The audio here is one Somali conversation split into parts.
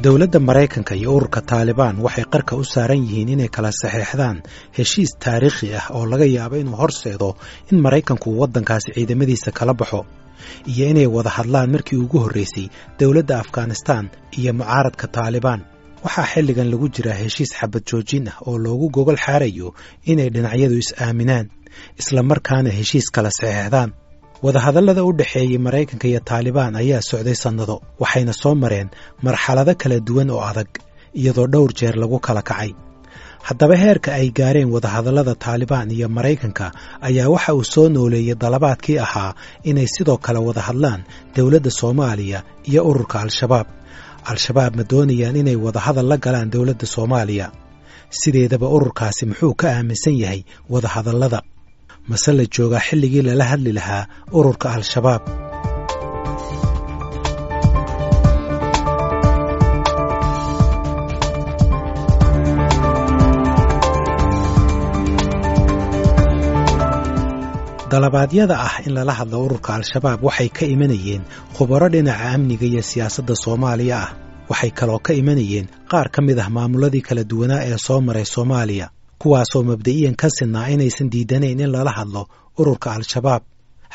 Dowladda Maraykanka iyo ururka Taalibaan waxay qarka u saaran yihiin inay kala saxeexdaan heshiis taariikhi ah oo laga yaabo inuu horseedo in Maraykanku uu waddankaasi ciidamadiisa kala baxo, iyo inay wada hadlaan markii ugu horraysay dowladda Afghanistan iyo mucaaradka Taalibaan. Waxaa xilligan lagu jiraa heshiis xabad joojin ah oo loogu gogol xaarayo inay dhinacyadu is-aaminaan, isla markaana heshiis kala saxeexdaan. Wadahadallada u dhexeeyey Maraykanka iyo Taalibaan ayaa socday sannado, waxayna soo mareen marxalado kala duwan oo adag, iyadoo dhowr jeer lagu kala kacay. Haddaba heerka ay gaareen wadahadallada Taalibaan iyo Maraykanka ayaa waxa uu soo nooleeyey dalabaadkii ahaa inay sidoo kale wada hadlaan dowladda Soomaaliya iyo ururka Al-Shabaab. Al-Shabaab ma doonayaan inay wadahadal la galaan dowladda Soomaaliya? Sideedaba ururkaasi muxuu ka aaminsan yahay wadahadallada? Mase la joogaa xilligii lala hadli lahaa ururka Al-Shabaab? Dalabaadyada ah in lala hadlo ururka Al-Shabaab waxay ka imanayeen khubaro dhinaca amniga iyo siyaasadda Soomaaliya ah. Waxay kaloo ka imanayeen qaar ka mid ah maamuladii kala duwanaa ee soo maray Soomaaliya, kuwaasoo mabda'iyan ka sinaa inaysan diidanayn in lala hadlo ururka Al-Shabaab.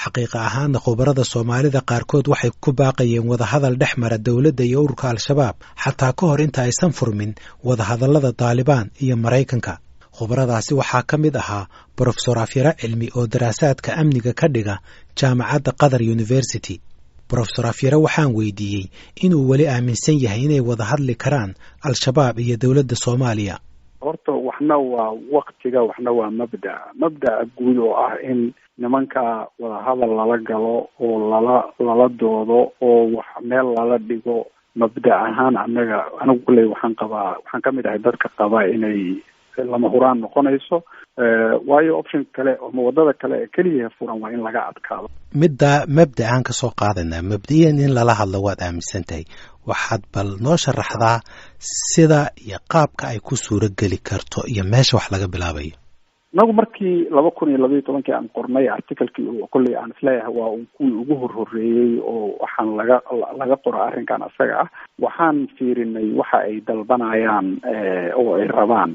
Xaqiiqa ahaanna khubarada Soomaalida qaarkood waxay ku baaqayeen wadahadal dhex mara dowladda iyo ururka Al-Shabaab xataa ka hor inta aysan furmin wadahadallada Taalibaan iyo Maraykanka. Khubaradaasi waxaa ka mid ahaa Brofesor Afyare Cilmi oo daraasaadka amniga ka dhiga jaamacadda Qatar University. Brofesor Afyare waxaan weydiiyey inuu weli aaminsan yahay inay wada hadli karaan Al-Shabaab iyo dowladda Soomaaliya. Horta waxna waa waktiga, waxna waa mabda'a. Mabda'a guud oo ah in nimanka wadahadal lala galo oo lala doodo oo wax meel lala dhigo, mabda ahaan anaga anigu kulley waxaan qabaa, waxaan kamid ahay dadka qaba inay lama huraan noqonayso, waayo option kale ama wadada kale ee keliya furan waa in laga adkaado. Middaa mabda'aan ka soo qaadanaa, mabda'iyan in lala hadlo waad aaminsan tahay. Waxaad bal noo sharaxdaa sida iyo qaabka ay ku suuro geli karto iyo meesha wax laga bilaabayo. Inagu markii 2012-kii aan qornay articlekii, kolley aan isleeyahay waa un kuwii ugu horhoreeyey oo waxaan laga qoro arrinkan asaga ah, waxaan fiirinay waxa ay dalbanayaan oo ay rabaan.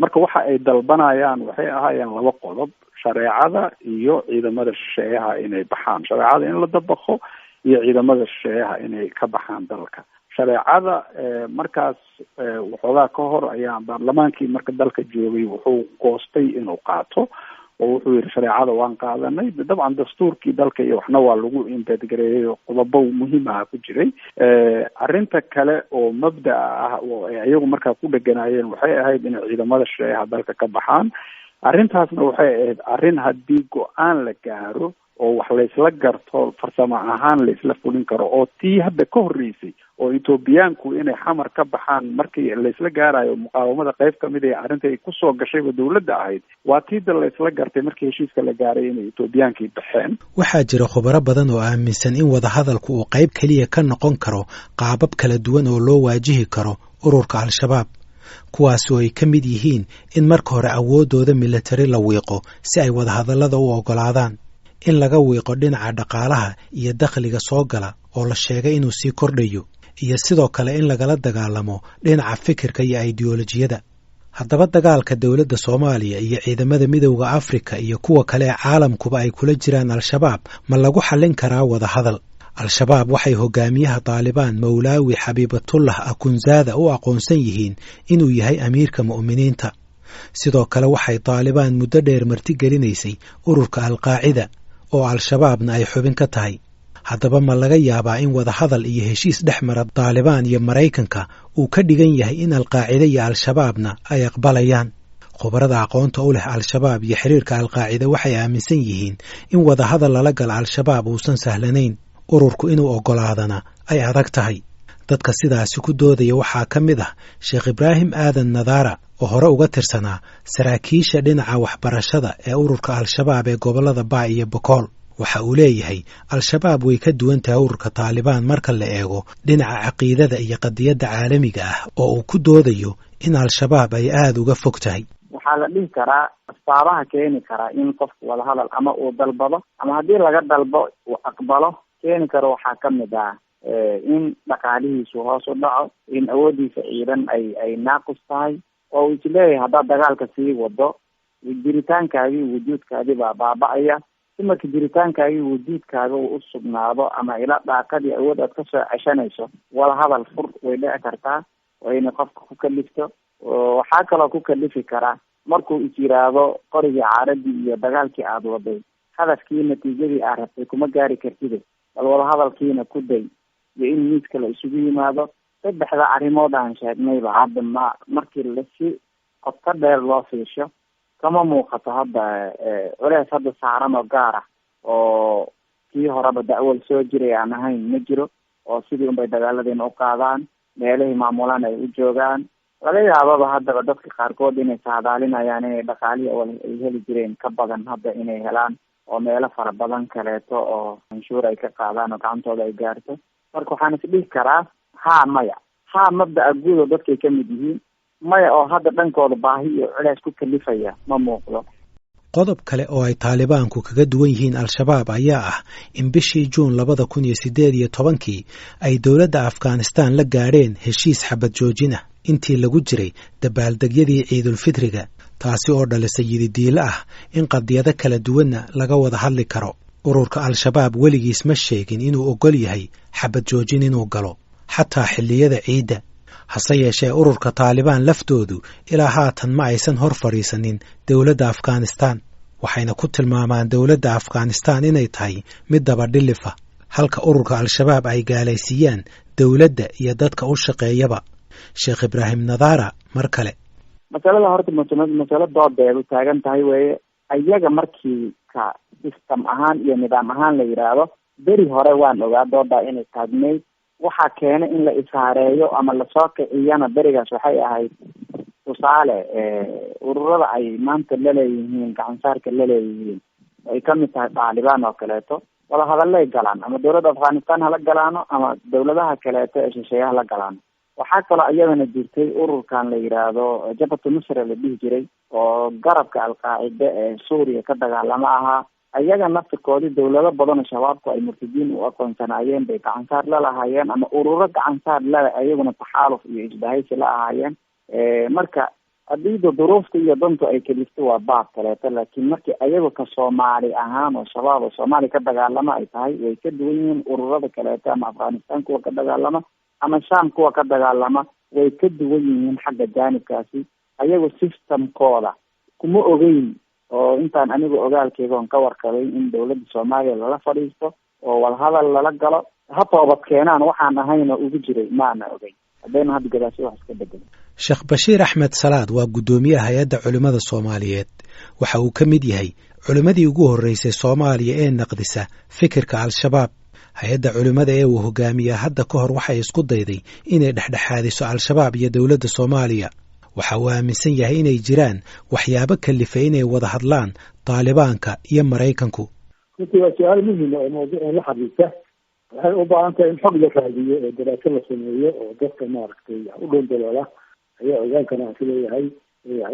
Marka waxa ay dalbanayaan waxay ahaayeen laba qodob: shareecada iyo ciidamada shisheeyaha inay baxaan. Shareecada in la dabaqo iyo ciidamada shisheeyaha inay ka baxaan dalka. Shareecada markaas waxoogaa ka hor ayaa baarlamaankii marka dalka joogay wuxuu goostay inuu qaato, oo wuxuu yihi shareecada waan qaadanay. Dabcan dastuurkii dalka iyo waxna waa lagu imbedgareeyey oo qodobo muhiim aha ku jiray. Arrinta kale oo mabda'a ah oo ay iyagu markaa ku dheganaayeen waxay ahayd inay ciidamada shisheeyaha dalka ka baxaan. Arrintaasna waxay ahayd arrin haddii go-aan la gaaro oo wax laysla garto, farsamo ahaan laysla fulin karo, oo tii hadda ka horreysay oo Etoobiyaanku inay Xamar ka baxaan markii laysla gaarayo muqaawamada qayb kamid ee arrinta ay kusoo gashayba dowladda ahayd, waa tii da laysla gartay markii heshiiska la gaaray inay Etoobiyaankii baxeen. Waxaa jira khubaro badan oo aaminsan in wadahadalku uu qayb keliya ka noqon karo qaabab kala duwan oo loo waajihi karo ururka Al-Shabaab, kuwaas oo ay ka mid yihiin in marka hore awooddooda militari la wiiqo si ay wadahadallada u oggolaadaan, in laga wiiqo dhinaca dhaqaalaha iyo dakhliga soo gala oo la sheegay inuu sii kordhayo, iyo sidoo kale in lagala dagaalamo dhinaca fikirka iyo aidiyolojiyada. Haddaba dagaalka dowladda Soomaaliya iyo ciidamada Midowda Afrika iyo kuwa kale ee caalamkuba ay kula jiraan Al-Shabaab ma lagu xallin karaa wadahadal? Al-Shabaab waxay hogaamiyaha Taalibaan Mawlaawi Xabiibatullah Akunzaada u aqoonsan yihiin inuu yahay amiirka mu'miniinta. Sidoo kale waxay Taalibaan muddo dheer martigelinaysay ururka Alqaacida oo Al-Shabaabna ay xubin ka tahay. Haddaba ma laga yaabaa in wadahadal iyo heshiis dhex mara Taalibaan iyo Maraykanka uu ka dhigan yahay in Alqaacide iyo Al-Shabaabna ay aqbalayaan? Khubarada aqoonta u leh Al-Shabaab iyo xiriirka Alqaacide waxay aaminsan yihiin in wadahadal lala gala Al-Shabaab uusan sahlanayn, ururku inuu oggolaadana ay adag tahay. Dadka sidaasi ku doodaya waxaa ka mid ah Sheekh Ibraahim Aadan Nadaara oo hore uga tirsanaa saraakiisha dhinaca waxbarashada ee ururka Al-Shabaab ee gobollada Baay iyo Bokool. Waxa uu leeyahay Al-Shabaab way ka duwan tahay ururka Taalibaan marka la eego dhinaca caqiidada iyo qadiyadda caalamiga ah, oo uu ku doodayo in Al-Shabaab ay aada uga fog tahay. Waxaa la dhihi karaa asbaabaha keeni karaa in qofku wadahadal ama uu dalbado ama haddii laga dalbo uu aqbalo keeni karo waxaa kamid ah In dhaqaalihiisu hoos u dhaco, in awoodiisa ciidan ay naaqus tahay, oo uu isleeyahay haddaad dagaalka sii wado jiritaankaagii wujuudkaadii baa baaba-aya. Si marka jiritaankaagii wujuudkaaga uu usugnaado ama ila dhaaqadii awood aad kasoo ceshanayso, wadahadal fur way dhici kartaa oo inay qofka ku kalifto. Waxaa kaloo ku kalifi karaa markuu is yiraahdo qorigii caaradii iyo dagaalkii aada waday hadafkii natiijadii aad rabtay kuma gaari kartide, bal wadahadalkiina ku day iyo in miiska la isugu yimaado. Saddexda arrimood aan sheegnayba hadda ma markii lasi qodka dheer loo fiisho kama muuqato hadda culeys hadda saaran oo gaar ah oo kii horeba da'wal soo jiray aan ahayn ma jiro, oo sidii unbay dagaaladiina u qaadaan, meelihii maamulaan ay u joogaan. Laga yaababa haddaba dadka qaarkood inay saadaalinayaan inay dhaqaalihii awal ay heli jireen ka badan hadda inay helaan, oo meelo fara badan kaleeto oo canshuur ay ka qaadaan oo gacantooda ay gaarto. Marka waxaan isdhihi karaa haa maya, haa mabda'a guud oo dadkay ka mid yihiin, maya oo hadda dhankooda baahi iyo culeys ku kalifaya ma muuqdo. Qodob kale oo ay Taalibaanku kaga duwan yihiin Al-Shabaab ayaa ah in bishii Juun 2018-kii ay dowladda Afghanistan la gaadheen heshiis xabad joojin ah intii lagu jiray dabaaldegyadii Ciidulfitriga, taasi oo dhalisay yididiilo ah in qadiyado kala duwanna laga wada hadli karo. Ururka Al-Shabaab weligiis ma sheegin inuu oggol yahay xabad joojin inuu galo xataa xilliyada ciidda. Hase yeeshee ururka Taalibaan laftoodu ilaa haatan ma aysan hor fadhiisanin dowladda Afghanistan, waxayna ku tilmaamaan dowladda Afghanistan inay tahay mid dabadhilifa, halka ururka Al-Shabaab ay gaalaysiiyaan dowladda iyo dadka u shaqeeyaba. Sheekh Ibraahim Nadaara mar kale. Masalada horta masalo doodeed u taagan tahay weeye. Ayaga markii ka system ahaan iyo nidaam ahaan la yidhaahdo, beri hore waan ogaa doodaa inay taagnayd. Waxaa keenay in la ishaareeyo ama lasoo kiciyana berigaas waxay ahayd tusaale ururada ay maanta laleeyihiin gacansaarka laleeyihiin ay kamid tahay Taalibaan oo kaleeto, wadahadalay galaan ama dowladda Afghanistan hala galaano ama dowladaha kaleeto ee shisheeye hala galaano. Waxaa kaloo iyadana jirtay ururkan la yidhaahdo Jabhatu Nusra la dhihi jiray oo garabka Alqaacide ee Suuriya ka dagaalamo ahaa. Ayaga naftirkoodii dowlado badan oo shabaabku ay murtadiin u aqoonsanaayeen bay gacansaar la lahaayeen, ama ururo gacansaar lale ayaguna taxaaluf iyo isbahaysi la ahaayeen. Marka haddiiba duruufta iyo dantu ay kelifto waa baab kaleeto, laakiin markii ayaga ka Soomaali ahaan oo shabaab oo Soomaali ka dagaalama ay tahay, way ka duwan yihiin ururada kaleeto ama Afghanistan kuwa ka dagaalama ama Sham kuwa ka dagaalama, way ka duwan yihiin xagga jaanibkaasi. Ayagu systemkooda kuma ogeyn oo intaan anigu ogaalkeyga oon ka warqabay in dowladda Soomaaliya lala fadhiisto oo wadahadal lala galo, ha toobad keenaan waxaan ahayna ugu jiray maana ogeyn. Haddayna hadda gadaasho wax iska bedelo. Sheekh Bashiir Axmed Salaad waa guddoomiyaha hay-adda culimmada Soomaaliyeed. Waxa uu ka mid yahay culimmadii ugu horreysay Soomaaliya ee naqdisa fikirka Al-Shabaab. Hay-adda culimmada ee uu hogaamiyaa hadda ka hor waxay isku dayday inay dhexdhexaadiso Al-Shabaab iyo dowladda Soomaaliya. Waxa uu aaminsan yahay inay jiraan waxyaabo kalifay inay wada hadlaan Taalibaanka iyo Maraykanku. Runtii waa su-aal muhima oo mawduucan la xiriirta. Waxay u baahan tahay in xog la raadiyo oo daraaso la sameeyo oo dadka maaragtay u dhown daloola ayaa ogaan kara aan isleeyahay.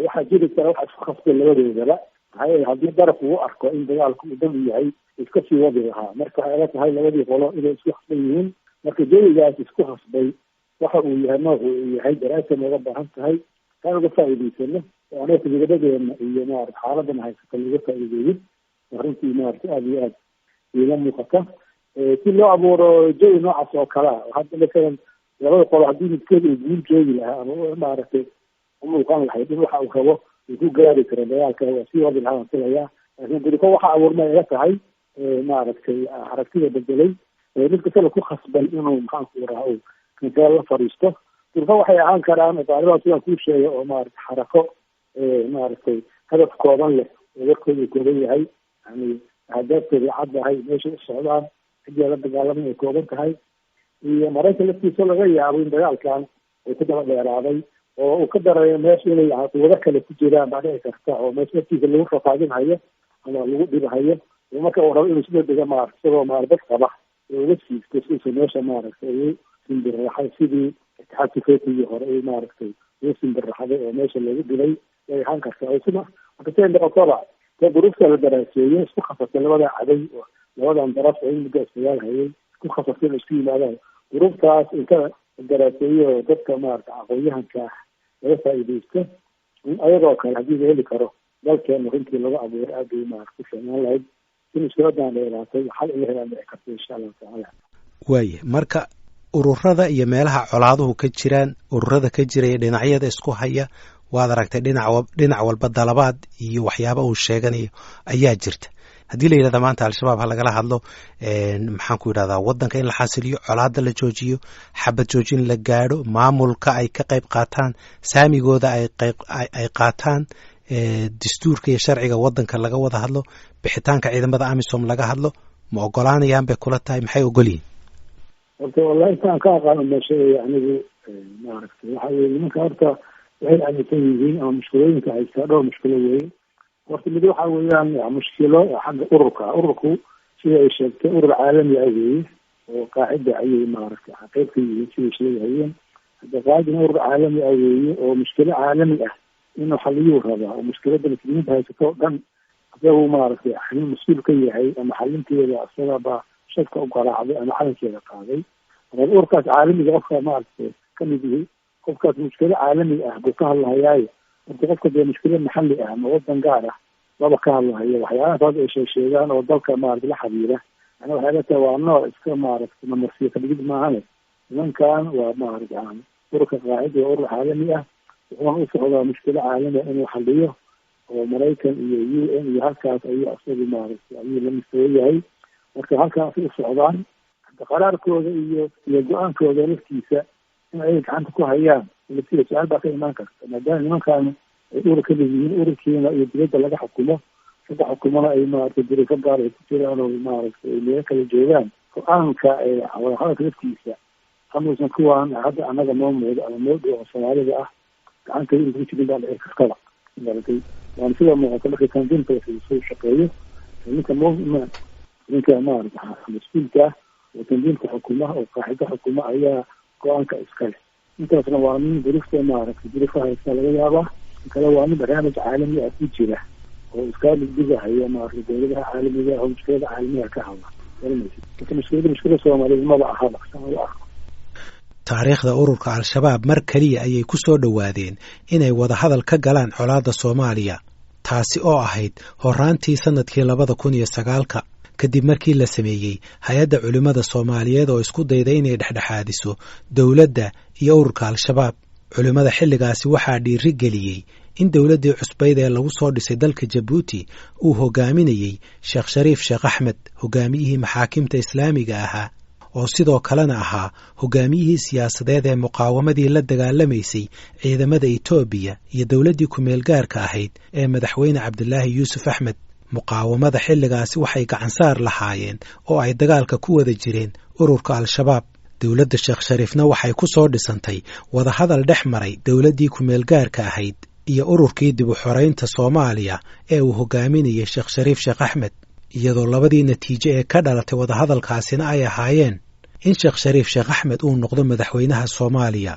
Waxaa jiri kara wax isku khasbay labadoodaba, maxaa yeele haddii daraf uu arko in dagaalku uu dam yahay iska sii wadi lahaa. Marka waxay ila tahay labadii qolo inay isku khasban yihiin. Marka jawigaas isku khasbay waxa uu yahay noocu uu yahay daraasa nooga baahan tahay kaan uga faa'iidaysano oo anaga tajribadeena iyo maarata xaaladan haysata laga faa'iideeyo. Runtii maarata aada iyo aad iila muuqata si loo abuuro jawi noocaas oo kale ah. Hadda masalan labada qolo haddii midkood uu guul joogi lahaa ama maaragtay u muuqan lahayd in waxa uu rabo uu ku gaari karo dagaalka, waa sii wadi lahaa waan filayaa. Laakiin guriko waxa abuurmay ila tahay maaragtay aragtida bedelay mid kastaba ku khasban inuu maxaanku raha uu kansaal la fadhiisto. Durfa waxay ahaan karaan Taalibaan sidaan kuu sheegay oo maarata xarako maaragtay hadaf kooban leh oo warkooda kooban yahay, yani ahdaafkooda caddahay, meeshay u socdaan, ciddii la dagaalamay ay kooban tahay, iyo Maraykan laftiisa laga yaabo in dagaalkan uu ku daba dheeraaday oo uu ka darayo meesha inay quwado kale ku jiraan baa dhici karta, oo meesha laftiisa lagu rafaadinhayo ama lagu dhibhayo. Marka uu rabo inuu sida dega maarata isagoo maarbad qaba oo uga siisto sidiisa meesha maaragtay ugu simbirraxay sidii itixaadka soviyetigii hore ay maaragtay ugu simbirraxday oo meesha lagu dhibay way ahaan kartaa. Oo sida marka siday noqotoba dee duruufta la daraaseeyo isku khasabtay labada caday oo labadan daraf oo in muddo isdagaal hayay isku khasabtay in isku yimaadaan. Duruuftaas inta daraaseeyo oo dadka maarata aqoon-yahanka ah laga faa'iidaysto, in ayagoo kale haddii la heli karo dalkeena runtii lagu abuuray aad bay maarata ku fiicnaan lahayd in mushkiladan dheeraatay xal uga helaan dhici karta, insha Allahu tacaala. Waaya, marka ururada iyo meelaha colaaduhu ka jiraan, ururada ka jiraya, dhinacyada isku haya, waad aragtay dhinac walba dalabaad iyo waxyaaba uu sheeganayo ayaa jirta. Haddii la yidhahda maanta Al-Shabaab ha lagala hadlo, maxaan ku yidhahdaa, waddanka in la xasiliyo, colaadda la joojiyo, xabad joojin la gaadho, maamulka ay ka qayb qaataan, saamigooda ay qayb ay qaataan, dastuurka iyo sharciga waddanka laga wada hadlo, bixitaanka ciidamada AMISOM laga hadlo, ma ogolaanayaan bay kula tahay? Maxay ogol yihin? Horta wallahi intaan ka aqaano ma sheegaya anigu. Maaragtay, waxa weye nimanka horta waxay aaminsan yihiin ama mushkilooyinka haystaa dhowr mushkilo weye. Horta mid waxa weeyaan mushkilo xagga ururka. Ururku sida ay sheegtay urur caalami ah weeye, oo qaacida ayay maaragtay qayb ka yihiin siday sheegahayeen. Hadda qaacidana urur caalami ah weeye oo mushkilo caalami ah inuu xaliyuu rabaa, oo mushkilada muslimiinta haysato o dhan isagu maaragtay xalin mas-uul ka yahay ama xalinteeda isagaba shadka u garaacday ama xalinkeeda qaaday. Marka ururkaas caalamiga qofka maaragtay kamid yihi, qofkaas mushkilo caalami ah buu ka hadlahayaayo. Marka qofka dee mushkilo maxalli ah ama wadan gaar ah laba ka hadlahayo, waxyaalahaas ay sheegsheegaan oo dalka maarata la xiriira, ana waxay la tahay waa nooc iska maaragtay namarsiyo kadhigid maahane. Nimankan waa maaragta ururka qaacida waa urur caalami ah, wuxuuna u socdaa mushkilo caalami ah inuu xaliyo, oo Maraykan iyo UN iyo halkaas ayuu isagu maaragtay ayuu la mistawo yahay. Marka halkaas u socdaan hadda qaraarkooda iyo go-aankooda laftiisa in ay gacanta ku hayaan laftiisa su-aal baa ka imaan karta, maadaama nimankan ay urur ka mid yihiin, ururkiina iyo dibadda laga xukumo, saddex xukumona ay maaragtay duruufo gaar ay ku jiraan oo maaragtay ay meelo kala joogaan. Go-aanka wadahadalka laftiisa amuusan kuwaan hadda annaga noo muudo ama noo dhow oo Soomaalida ah gacanta in ku jirin baa dhici kartaba, maaragtay. Waana sida muuqata markii tandiimka soo shaqeeyo, ninka maaragta mas-uulka ah oo tandiimka xukumaha oo qaaxido xukuma ayaa go-aanka iskale. Intaasna waa nin duruufta maaragtay duruufa haysta laga yaabaa. Kale waa nin barnaamij caalami ah ku jira oo iskaa dhigdhigahaya maaragtay dowladaha caalamiga ah oo mushkilada caalamiga ka hadla, garanaysid. Marka mushkilada mushkila Soomaaliyeed maba ahaba saan u arko. Taariikhda ururka Al-Shabaab mar keliya ayay ku soo dhowaadeen inay wadahadal ka galaan colaadda Soomaaliya, taasi oo ahayd horraantii sannadkii 2009-ka, kadib markii la sameeyey hay-adda culimmada Soomaaliyeed oo isku dayday inay dhexdhexaadiso dowladda iyo ururka Al-Shabaab. Culimmada xilligaasi waxaa dhiiri geliyey in dowladdii cusbayd ee lagu soo dhisay dalka Jabuuti uu hogaaminayey Sheekh Shariif Sheekh Axmed, hogaamiyihii maxaakimta islaamiga ahaa oo sidoo kalena ahaa hogaamiyihii siyaasadeed ee muqaawamadii la dagaalamaysay ciidamada Itoobiya iyo dowladdii ku-meelgaarka ahayd ee madaxweyne Cabdilaahi Yuusuf Axmed. Muqaawamada xilligaasi waxay gacansaar lahaayeen oo ay dagaalka ku wada jireen ururka Al-Shabaab. Dowladda Sheekh Shariifna waxay ku soo dhisantay wadahadal dhex maray dowladdii ku-meelgaarka ahayd iyo ururkii dib u xoraynta Soomaaliya ee uu hogaaminayay Sheekh Shariif Sheekh Axmed, iyadoo labadii natiijo ee ka dhalatay wadahadalkaasina ay ahaayeen in Sheekh Shariif Sheekh Axmed uu noqdo madaxweynaha Soomaaliya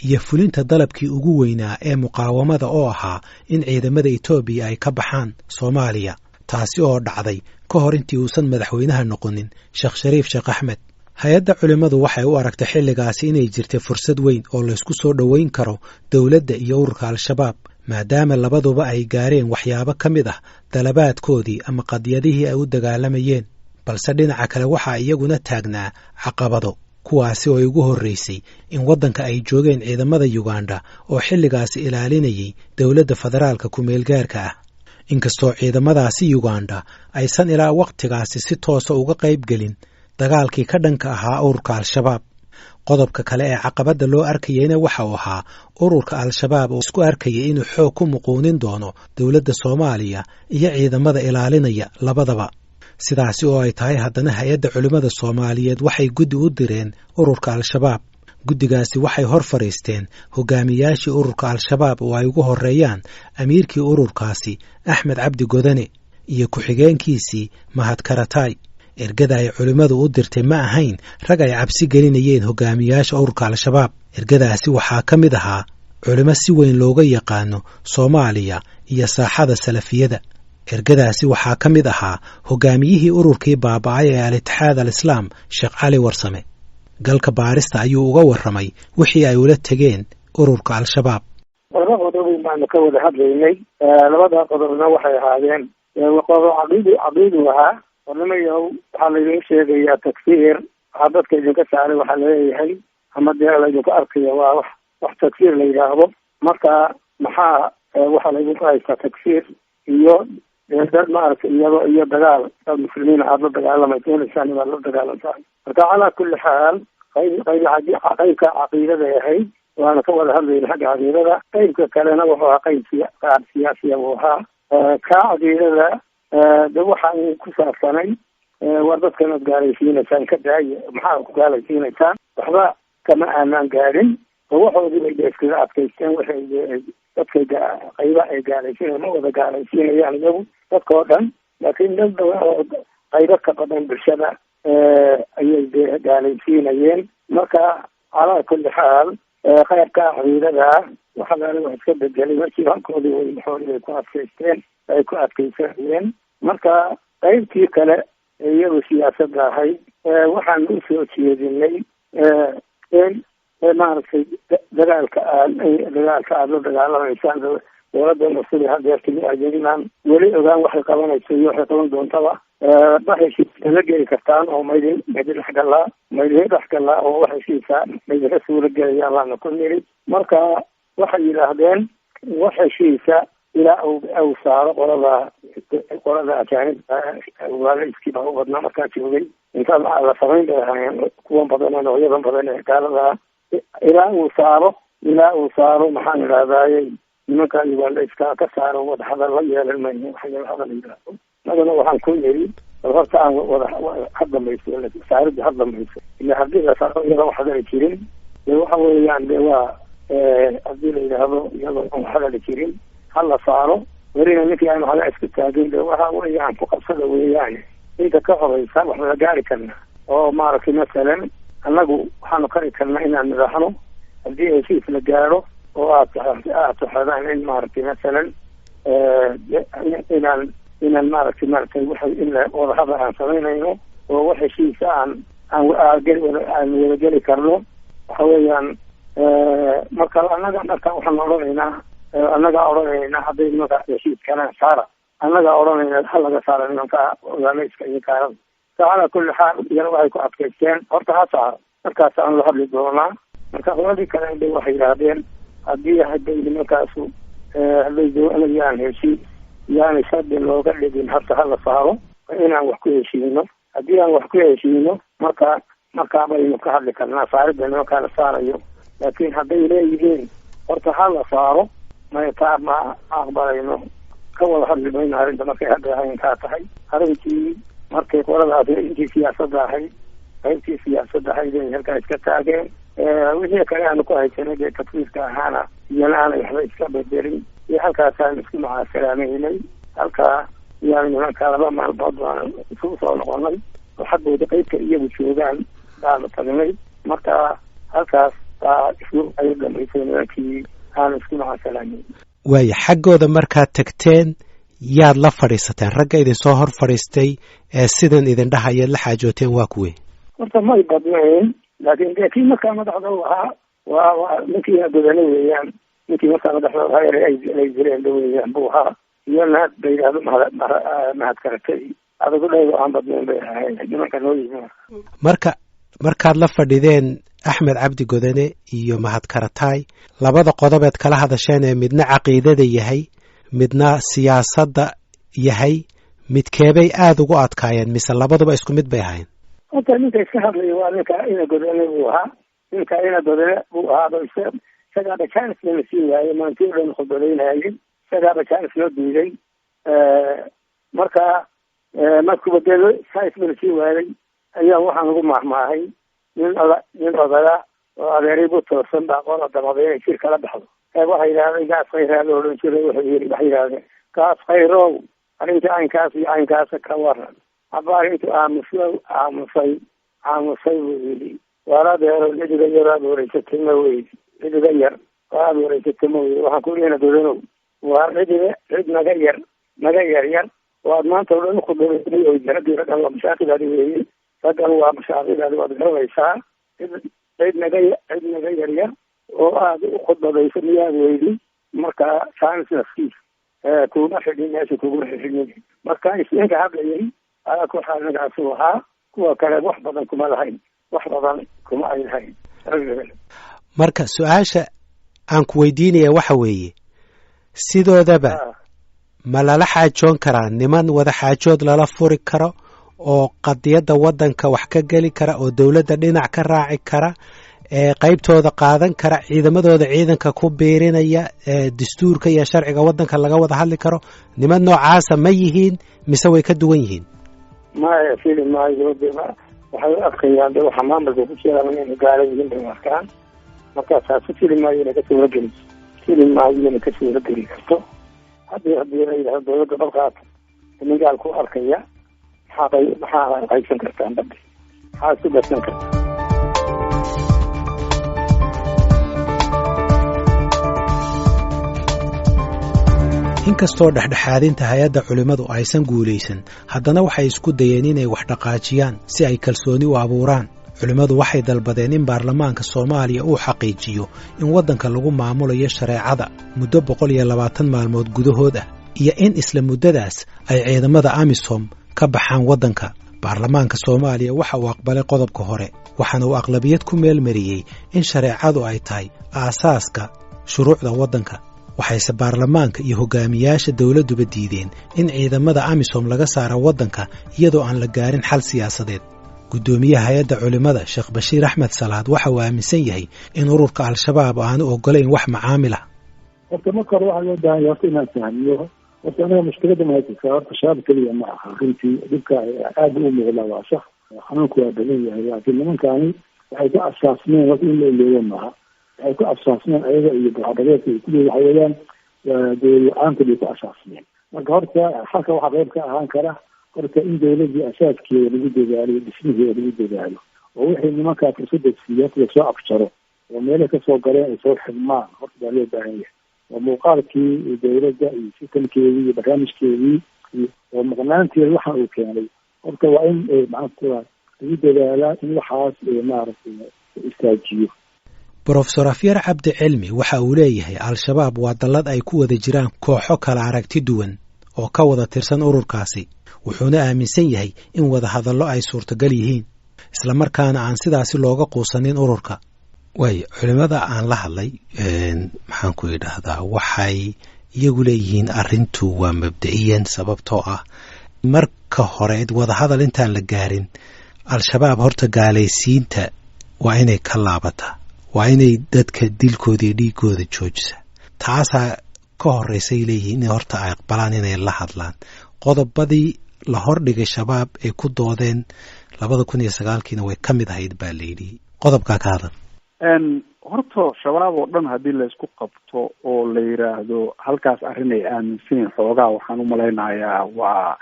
iyo fulinta dalabkii ugu weynaa ee muqaawamada oo ahaa in ciidamada Itoobiya ay ka baxaan Soomaaliya, taasi oo dhacday ka hor intii uusan madaxweynaha noqonin Sheekh Shariif Sheekh Axmed. Hay-adda culimmadu waxay u aragtay xilligaasi inay jirtay fursad weyn oo laysku soo dhoweyn karo dowladda iyo ururka Al-Shabaab, maadaama labaduba ay gaareen waxyaabo ka mid ah dalabaadkoodii ama qadiyadihii ay u dagaalamayeen. Balse dhinaca kale waxaa iyaguna taagnaa caqabado, kuwaasi oo ugu horraysay in waddanka ay joogeen ciidamada Yugandha oo xilligaasi ilaalinayay dowladda federaalka ku-meelgaarka ah, inkastoo ciidamadaasi Yugandha aysan ilaa wakhtigaasi si toosa uga qayb gelin dagaalkii ka dhanka ahaa ururka Al-Shabaab. Qodobka kale ee caqabadda loo arkayeyna waxa uu ahaa ururka Al-Shabaab oo isku arkayay inuu xoog ku muquunin doono dowladda Soomaaliya iyo ciidamada ilaalinaya labadaba. Sidaasi oo ay tahay, haddana hay-adda culimmada Soomaaliyeed waxay guddi u direen ururka Al-Shabaab. Guddigaasi waxay hor fadhiisteen hogaamiyaashii ururka Al-Shabaab oo ay ugu horreeyaan amiirkii ururkaasi Axmed Cabdi Godane iyo ku-xigeenkiisii Mahad Karataay. Ergada ay culimmadu u dirtay ma ahayn rag ay cabsi gelinayeen hogaamiyaasha ururka Al-Shabaab. Ergadaasi waxaa ka mid ahaa culimo si weyn looga yaqaano Soomaaliya iyo saaxada salafiyada. Ergadaasi waxaa ka mid ahaa hogaamiyihii ururkii baaba'ay ee Al-Itixaad Al-Islaam, Sheekh Cali Warsame. Galka Baarista ayuu uga warramay wixii ay ula tegeen ururka Al-Shabaab. Laba qodob baanu ka wada hadlaynay. Labada qodobna waxay ahaayeen qodob caqiidu ahaa. Warnimayow, waxaa laydin sheegayaa takfiir, waxaa dadka idinka saaray waxaa laleeyahay ama dee laydinku arkaya waa wax takfiir la yidhaahdo. Marka maxaa waxaa laydinku haystaa takfiir iyo dad maaragtay iyado iyo dagaal dad muslimiin aada la dagaalamay doonaysaan inaad la dagaalantaan. Marka calaa kulli xaal qaybka caqiidaday ahayd, waana ka wada hadlayna xagga caqiidada. Qaybka kalena wuxuu ahaa qayb qaab siyaasiya buu ahaa. Kaa caqiidada de waxaan ku saabsanay, war dadkan aad gaalaysiinaysaan ka daaya, maxaa ku gaalaysiinaysaan? Waxba kama aanaan gaarin oo waxoodii bay de iskaga adkaysteen. Waxay dadkay qayba ay gaalaysiinayan, ma wada gaalaysiinayaan iyagu dadka oo dhan, laakiin dad badan oo qaybo ka badan bulshada ayay de gaalaysiinayeen. Marka calaa kulli xaal qaybka caqiidada waxalaala wax iska bedelay markii halkoodii way xoolii bay ku adkaysteen, ay ku adkaysanayeen. Marka qaybtii kale iyagu siyaasadda ahayd waxaan usoo jeedinay in maaragtay dagaalka aad dagaalka aada la dagaalamaysaan dowladda sidii hadeertimi ajeedinaan weli ogaan waxay qabanayso iyo waxay qaban doontaba, ma heshiisa la geli kartaan oo maydin dhexgalaa, maydin dhexgalaa oo wax heshiisa maydinka suura gelaya baana ku niri. Marka waxay yidhaahdeen wax heshiisa ilaa u saaro qolada ajaanibka ugaalaiskii baa u badnaa markaa joogay, inta la samayn bay ahaayeen kuwan badan ee noocyadan badan ee gaalada, ilaa uu saaro maxaan idhahdaaye nimanka ugaalaiska ka saaro, wada hadal la yeelan mayno wax hadal yidhaahdo. Annaguna waxaan ku niri bal horta aan wada ha dambayso saaridda, ha dambayso, ila haddii la saaro iyadoo wax hadali jirin de waxa weeyaan de waa haddii la yidhaahdo iyadoo aan wax hadali jirin ha la saaro, welina ninkii aan waxba isku taagin de waxa weeyaan ku qabsada weeyaan. Inta ka horeysa wax la gaari karnaa oo maaragtay masalan annagu waxaanu kari karnaa inaan nidhaahno haddii heshiis la gaaro oo aad saxadaan in maaragtay masalan inaan maaragtay waxa in wadahadal aan samaynayno oo wax heshiisa aan wadageli karno. Waxa weeyaan marka annaga marka waxaan odhanaynaa, annagaa odhanaynaa hadday nimankaas heshiis kalaan saara, annagaa odhanayna ha laga saara nimanka ogaamayska iyo gaalada. Calaa kulli xaal iyana waxay ku adkaysteen horta ha saaro, markaas aan la hadli doonaa. Marka qoladii kale de waxay yidhaahdeen hadday nimankaasu hadday doonayaan heshiis, yaani shardi looga dhigin horta ha la saaro, inaan wax ku heshiino. Haddii aan wax ku heshiino marka markaa baynu ka hadli karnaa saaridda nimankaa la saarayo, laakiin hadday leeyihiin horta ha la saaro, maya, taa ma aqbalayno, ka wada hadli mayno arrinta. Markay hadda arrinkaa tahay arrintii markay qoladaas intii siyaasadda ahayd, qaybtii siyaasadda ahayd ay halkaa iska taageen, wixii kale aanu ku haysanay dee takfiirka ahaana iyana aanay waxba iska bedelin iyo halkaasaan isku macaasalaamaynay. Halkaa iyaanu nimanka 2 maalmood baanu isugu soo noqonay oo xaggooda qaybka iyagu joogaan baanu tagnay. Marka halkaas baa isku ay dhamaysay nimankii aanu isku macaasalaamayn. Waaya, xaggooda markaad tagteen yaad la fadhiisateen? Ragga idinsoo hor fadhiistay ee sidan idin dhahayaad la xaajooteen waa kuwe? Horta may badnayn, laakiin de kii markaa madaxda u ahaa waa ninkii Godane weeyaan. Ninkii markaa madaxda u ahaa ay jireen ba weeyaan buu ahaa, iyo naag ba yidhaahdo Mahad Karatay. Adigu dhaygo aan badnayn bay ahayn nimanka noo yimi. Marka markaad la fadhideen Axmed Cabdi Godane iyo Mahad Karataay, labada qodobeed kala hadasheen ee midna caqiidada yahay midna siyaasadda yahay, midkeebay aada ugu adkaayeen mise labaduba isku mid bay ahayn? Horta ninka iska hadlaya waa ninka ina Godane buu ahaa. Ninka ina Godane buu ahaaba, isagaaba chance lana sii waayey, maantii o dhan khudbadaynayay, isagaaba chance loo diiday. Marka markuba dee chance lana sii waayey ayaa waxaan ugu maahmaahay nin odaga oo adeeray bu toosan baa qola damada inay jir kala baxdo. Waxay yidhahdeen Gaas Khayraa la odhan jiray. Wuxuu yiri, waxay yidhahdeen, "Gaas Khayrow, arrinta caynkaas iyo caynkaasa ka waran." Cabaar intuu aamusay buu yidhi, "Waar adeero, cidiga yar aad wareysatay ma weydi, cidiga yar oo aad wareysatay ma weydi." Waxaan ku leena, "Godanow, waar cidiga cid naga yar, naga yar yar oo aad maanta o dhan ukhudbaysay oo raggii raggan waa mashaaqidaadi weeye, raggan waa mashaaqidaadi, waad garanaysaa." Cid naga cid naga yaryar oo aada u khudbadaysa miyaad weydi? Marka science kuma xidhin, meesha kuguma xidhin. Marka isninka hadlayay alaa ku xaal nagaasu ahaa, kuwa kale wax badan kuma lahayn, wax badan kuma ay lahayn. Marka su-aasha aan ku weydiinaya waxa weeye, sidoodaba ma lala xaajoon karaa niman wada xaajood lala furi karo oo qadiyadda waddanka wax ka geli kara oo dowladda dhinac ka raaci kara, ee qaybtooda qaadan kara, ciidamadooda ciidanka ku biirinaya, dastuurka iyo sharciga waddanka laga wada hadli karo? Niman noocaasa ma yihiin mise way ka duwan yihiin? Maya, fili maayo. De waxay u arkayaan de waxa maamulka ku jiraan inay gaala yihiin bay u arkaan. Marka taasi fili maayo inay ka suurageli, fili maayo inay ka suurageli karto. Haddii la yidhahdo dowladda dalkaas nin gaal ku arkaya, maxaa qaybsan kartaan baddi, maxaa isku darsan kartaa? Inkastoo dhexdhexaadinta hay-adda culimmadu aysan guulaysan, haddana waxay isku dayeen inay wax dhaqaajiyaan si ay kalsooni u abuuraan. Culimmadu waxay dalbadeen in baarlamaanka Soomaaliya uu xaqiijiyo in waddanka lagu maamulayo shareecada muddo 120 maalmood gudahood ah, iyo in isla muddadaas ay ciidamada AMISOM ka baxaan waddanka. Baarlamaanka Soomaaliya waxa uu aqbalay qodobka hore, waxaana uu aqlabiyad ku meelmariyey in shareecadu ay tahay aasaaska shuruucda waddanka. Waxayse baarlamaanka iyo hogaamiyaasha dowladduba diideen in ciidamada AMISOM laga saaro waddanka iyadoo aan la gaarin xal siyaasadeed. Guddoomiyaha hay-adda culimmada, Sheekh Bashiir Axmed Salaad, waxa uu aaminsan yahay in ururka Al-Shabaab aanu ogolayn wax macaamil ah. Horta marka hore waxaa loo baahan yahay horta inaan fahmiyo, horta anaga mushkilada ma haysata horta shabaab keliya ma aha. Runtii dhibka aada u muuqda waa sax, xanuunku waa badan yahay, laakiin nimankani waxay ku asaasmeen horta in la iloobo maaha. Waxay ku asaasmeen ayaga iyo burcadhabeedka iyo kulli waxa weeyaan waa dowlad la-aanta bay ku asaasmeen. Marka horta halka waxaa qayb ka ahaan kara horta in dowladii asaaskeeda lagu dadaalo, dhismaheeda lagu dadaalo, oo wixii nimankaa fursadda siiya horta lasoo afjaro oo meelaha kasoo galeen ay soo xidhmaan. Horta baa loo baahan yahay oo muuqaalkii dowladda iyo sistamkeedii iyo barnaamijkeedii oo maqnaanteeda waxa uu keenay, horta waa in maxaankuraa lagu dadaalaa in waxaas maaragtay istaajiyo. Brofesor Afyar Cabdi Cilmi waxa uu leeyahay Al-Shabaab waa dallad ay ku wada jiraan kooxo kala aragti duwan oo ka wada tirsan ururkaasi, wuxuuna aaminsan yahay in wada hadallo ay suurtagal yihiin, islamarkaana aan sidaasi looga quusanin ururka. Waayo, culimmada aan la hadlay, maxaan ku idhaahdaa, waxay iyagu leeyihiin arrintu waa mabda'iyan, sababtoo ah marka hore wadahadal intaan la gaarin Al-Shabaab horta gaalaysiinta waa inay ka laabataa, waa inay dadka dilkooda iyo dhiigooda joojisa. Taasaa ka horreysay leeyihiin in horta ay aqbalaan inay la hadlaan. Qodobadii la hordhigay Shabaab ay ku doodeen 2009-kiina way ka mid ahayd baa layidhi. Qodobkaa ka hadal. Horta Shabaab oo dhan haddii laysku qabto oo la yiraahdo halkaas arrin ay aaminsan yihin, xoogaa waxaan umalaynayaa waa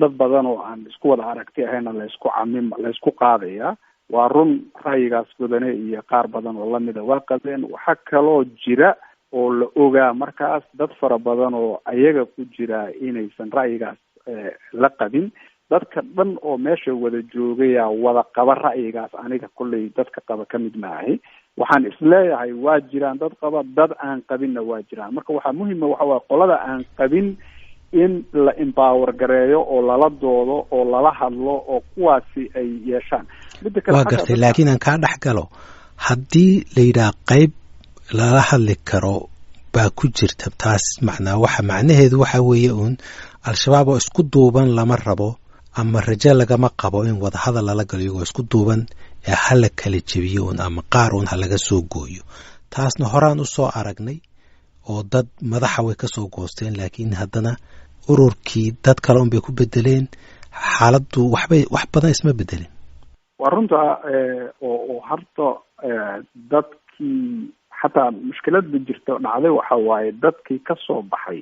dad badan oo aan isku wada aragti ahayna laysku camim laysku qaadaya. Waa run, ra'yigaas Godane iyo qaar badan oo lamida waa qabeen. Waxaa kaloo jira oo la ogaa markaas dad fara badan oo ayaga ku jira inaysan ra'yigaas la qabin. Dadka dhan oo meesha wada joogaya wada qaba ra'yigaas, aniga kolley dadka qaba ka mid maahi. Waxaan isleeyahay waa jiraan dad qaba, dad aan qabinna waa jiraan. Marka waxaa muhima waxa waye qolada aan qabin in la empower gareeyo oo lala doodo oo lala hadlo oo kuwaasi ay yeeshaan. Midda kale, waa gartay, laakiin aan kaa dhex galo, haddii la yidhaha qayb lala hadli karo baa ku jirta, taas macnaa waxa macnaheedu waxa weeye uun Al-Shabaab oo isku duuban lama rabo ama rajo lagama qabo in wadahadal lala galo iyagoo isku duuban, ee ha la kala jebiyo uun ama qaar uun ha laga soo gooyo. Taasna horaan u soo aragnay oo dad madaxa way ka soo goosteen, laakiin haddana ururkii dad kale un bay ku bedeleen. Xaaladdu waxbay wax badan isma bedelin. Waa runta oo horta dadkii xataa mushkiladda jirta dhacday waxa waaye dadkii ka soo baxay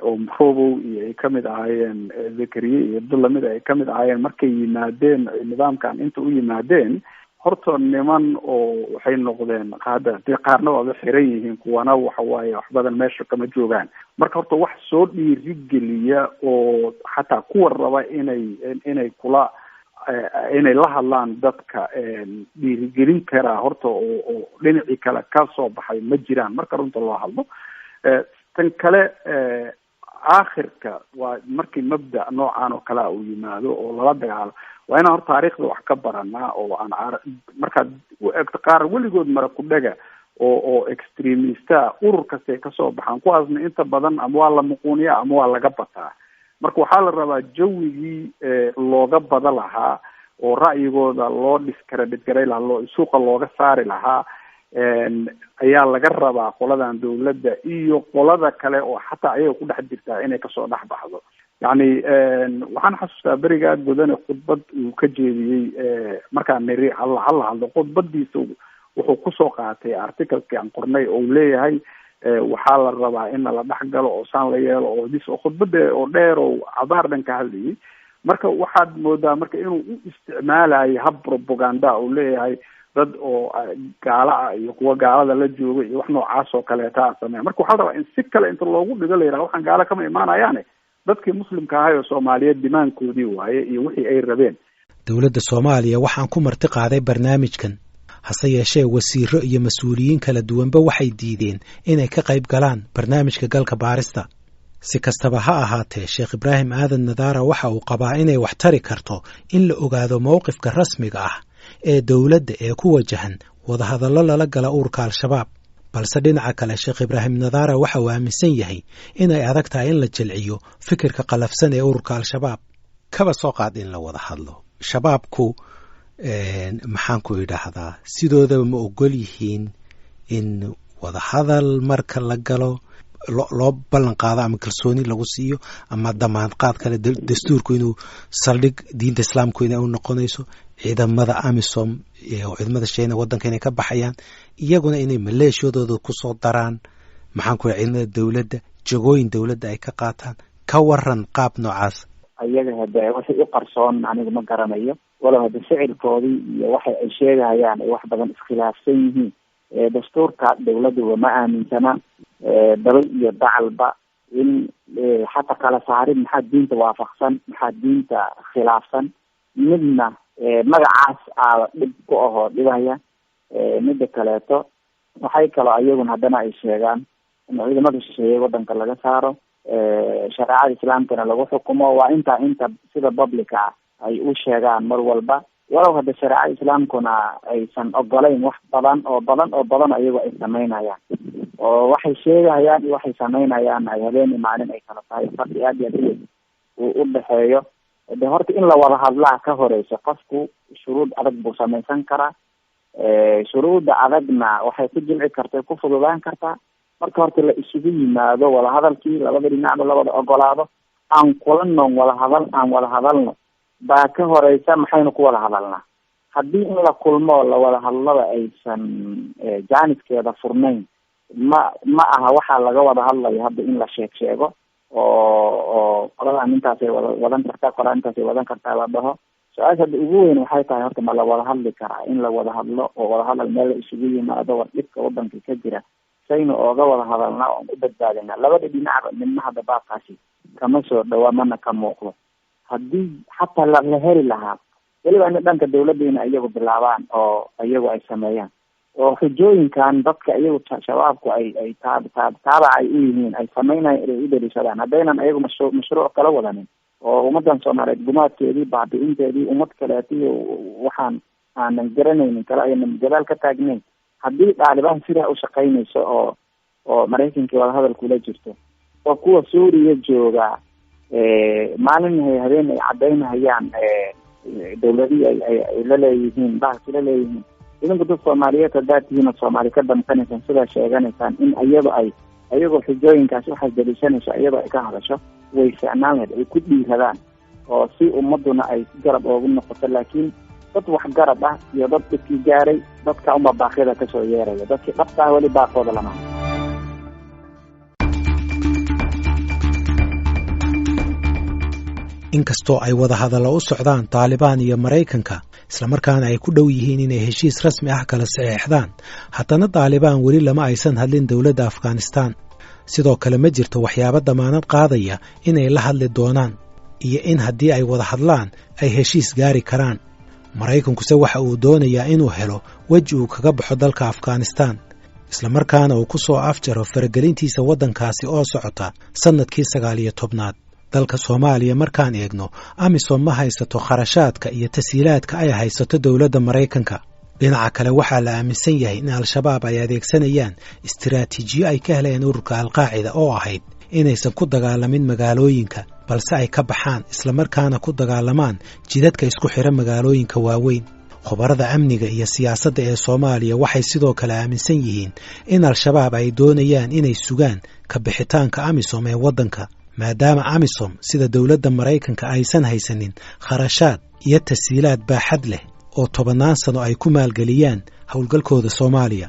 oo Robow iyo ay kamid ahaayeen, Zakariye iyo dad lamid ay kamid ahaayeen, markay yimaadeen nidaamkan inta u yimaadeen, horta niman oo waxay noqdeen hadda dee qaarna waaba xiran yihiin, kuwana waxa waaye wax badan meesha kama joogaan. Marka horta wax soo dhiirigeliya oo xataa kuwa raba inay kula Inay la hadlaan dadka dhiirigelin karaa horta oo dhinacii kale ka soo baxay ma jiraan marka runta loo hadlo. Tan kale, aakhirka waa markii mabda noocan oo kalea uu yimaado oo lala dagaalo, waa inaan horta taariikhda wax ka baranaa oo aan markaad u egto qaar weligood mara ku dhega oo extremista urur kastay kasoo baxaan, kuwaasna inta badan ama waa la muquuniyaa ama waa laga bataa. Marka waxaa la rabaa jawigii looga bada lahaa oo ra'yigooda loo discredit garay lahaa, loo suuqa looga saari lahaa ayaa laga rabaa qoladan dawladda iyo qolada kale oo xataa ayaga ku dhex jirtaa inay kasoo dhex baxdo. Yacni waxaan xasuustaa berigaa Godane khudbad uu ka jeediyey markaan niri hala hala hadlo, khudbadiisa wuxuu kusoo qaatay articlekii aan qornay oo uu leeyahay waxaa la rabaa in la dhex galo oo saan la yeelo oo dis oo khudbada oo dheer oo cabaar dhan ka hadlayay. Marka waxaad moodaa marka inuu u isticmaalayo hab propaganda uu leeyahay dad oo gaala ah iyo kuwa gaalada la jooga iyo wax noocaas oo kaleeta aan sameeya. Marka waxaa la rabaa in si kale inta loogu dhigo la yidhaha waxaan gaala kama imaanayaane, dadkii muslimka ahay oo Soomaaliyeed dimaankoodii waaye iyo wixii ay rabeen. Dowladda Soomaaliya waxaan ku marti qaaday barnaamijkan, hase yeeshee wasiiro iyo mas-uuliyiin kala duwanba waxay diideen inay ka qayb galaan barnaamijka galka baarista. Si kastaba ha ahaatee, Sheekh Ibraahim Aadan Nadaara waxa uu qabaa inay wax tari karto in la ogaado mowqifka rasmiga ah ee dowladda ee ku wajahan wadahadallo lala gala ururka Al-Shabaab. Balse dhinaca kale, Sheekh Ibraahim Nadaara waxa uu aaminsan yahay inay adag tahay in la jilciyo fikirka qalafsan ee ururka Al-Shabaab. Kaba soo qaad in la wada hadlo Shabaabku, maxaan ku idhaahdaa, sidoodaba ma ogol yihiin in wadahadal marka la galo loo ballan qaado ama kalsooni lagu siiyo ama damaanad qaad kale, dastuurku inuu saldhig diinta islaamku inay u noqonayso, ciidamada AMISOM, ciidamada Shiina waddanka inay ka baxayaan, iyaguna inay maleeshiyadooda kusoo daraan, maxaan ku ciidamada dowladda, jagooyin dowladda ay ka qaataan? Ka waran qaab noocaas? Ayaga hade waxay u qarsoon anigu ma garanayo, walow hade ficilkoodii iyo waxa ay sheegahayaan ay wax badan iskhilaafsan yihiin. Dastuurka dawladduba ma aaminsana, daba iyo dacalba in xataa kala saarin maxaa diinta waafaqsan, maxaa diinta khilaafsan, midna magacaas aa dhib ku ahoo dhibaya. Mida kaleeto, waxay kaloo ayaguna haddana ay sheegaan in ciidamada shisheeye wadanka laga saaro, shareecada islaamkana lagu xukumo. Waa intaa inta sida publica ah ay u sheegaan mar walba, walow hadda shareecada islaamkuna aysan ogolayn wax badan oo badan oo badan ayago ay sameynayaan, oo waxay sheegahayaan iyo waxay sameynayaan ay habeen maalin ay kala tahay, farqi aad iyo aad uweyn uu u dhexeeyo. De horta in la wada hadlaa ka horeysa, qofku shuruud adag buu samaysan karaa, shuruudda adagna waxay ku jilci karta, ku fududaan kartaa marka horta la isugu yimaado wadahadalkii, labada dhinacba lawada ogolaado, aan kulano wada hadal, aan wada hadalno baa ka horeysa. Maxaynu ku wada hadalnaa haddii in la kulmo la wada hadlaba aysan jaaniskeeda furnayn? Ma aha waxaa laga wada hadlayo hadda in la sheeg sheego oo qoladan intaasay wada wadan kartaa, qoladan intaasay wadan kartaa la dhaho. Su-aasha hadda ugu weyn waxay tahay horta ma la wada hadli karaa? In la wada hadlo oo wadahadal meel la isugu yimaado, war dhibka wadanka ka jira saynu ooga wada hadalnaa oon u badbaadinaa, labada dhinacba midna hadda baabkaasi kama soo dhawaa, mana ka muuqdo. Haddii xataa la heli lahaa weliba in dhanka dawladda in iyagu bilaabaan oo iyagu ay sameeyaan oo xujooyinkan dadka iyagu shabaabku ay taab taab taabac ay u yihiin ay sameynayaan inay u daliishadaan, haddaynan iyagu mashruuc kala wadanin oo ummadan Soomaaliyeed gumaadkeedii, baabi'inteedii, ummad kaleetiyo waxaan aanan garanaynin kale aynan gadaal ka taagnayn. Haddii Dhaalibaan sidaa u shaqaynayso oo Maraykankii wadahadal kula jirto, oo kuwa Suuriya jooga maalin habeen ay cadaynahayaan dawladihii ay la leeyihiin bahalki la leeyihiin, idinku dad Soomaaliyeed haddaad tihiin oo Soomaali ka damqanaysaan, sidaa sheeganaysaan, in iyado ay ayagoo xujooyinkaasi waxaas daliishanayso iyadoo ay ka hadasho way ficnaan lahayd, ay ku dhiiradaan oo si ummaduna ay garab oogu noqoto. Laakiin dad waxgarab ah iyo dad dhibkii gaaray dadka unbaa baaqyada kasoo yeeraya, dadkii dhabta ah weli baaqooda lama. Inkastoo ay wadahadallo u socdaan Taalibaan iyo Maraykanka, islamarkaana ay ku dhow yihiin inay heshiis rasmi ah kala saxeexdaan, haddana Taalibaan weli lama aysan hadlin dowladda Afghanistan. Sidoo kale ma jirto waxyaabo damaanad qaadaya inay la hadli doonaan. iyo in haddii ay wada hadlaan ay heshiis gaari karaan. Maraykankuse waxa uu doonayaa inuu helo weji uu kaga baxo dalka Afghanistaan, islamarkaana uu ku soo afjaro faragelintiisa waddankaasi oo socota sannadkii 19aad. Dalka Soomaaliya markaan eegno, AMISOM ma haysato kharashaadka iyo tasiilaadka ay haysato dowladda Maraykanka. Dhinaca kale, waxaa la aaminsan yahay in Al-Shabaab ay adeegsanayaan istiraatiijiyo ay ka heleen ururka Alqaacida oo ahayd inaysan ku dagaalamin magaalooyinka, balse ay ka baxaan islamarkaana ku dagaalamaan jidadka isku xidha magaalooyinka waaweyn. Khubarada amniga iyo siyaasadda ee Soomaaliya waxay sidoo kale aaminsan yihiin in Al-Shabaab ay doonayaan inay sugaan ka bixitaanka AMISOM ee waddanka, maadaama AMISOM sida dowladda Maraykanka aysan haysanin kharashaad iyo tasiilaad baaxad leh oo tobannaan sano ay ku maalgeliyaan howlgalkooda Soomaaliya.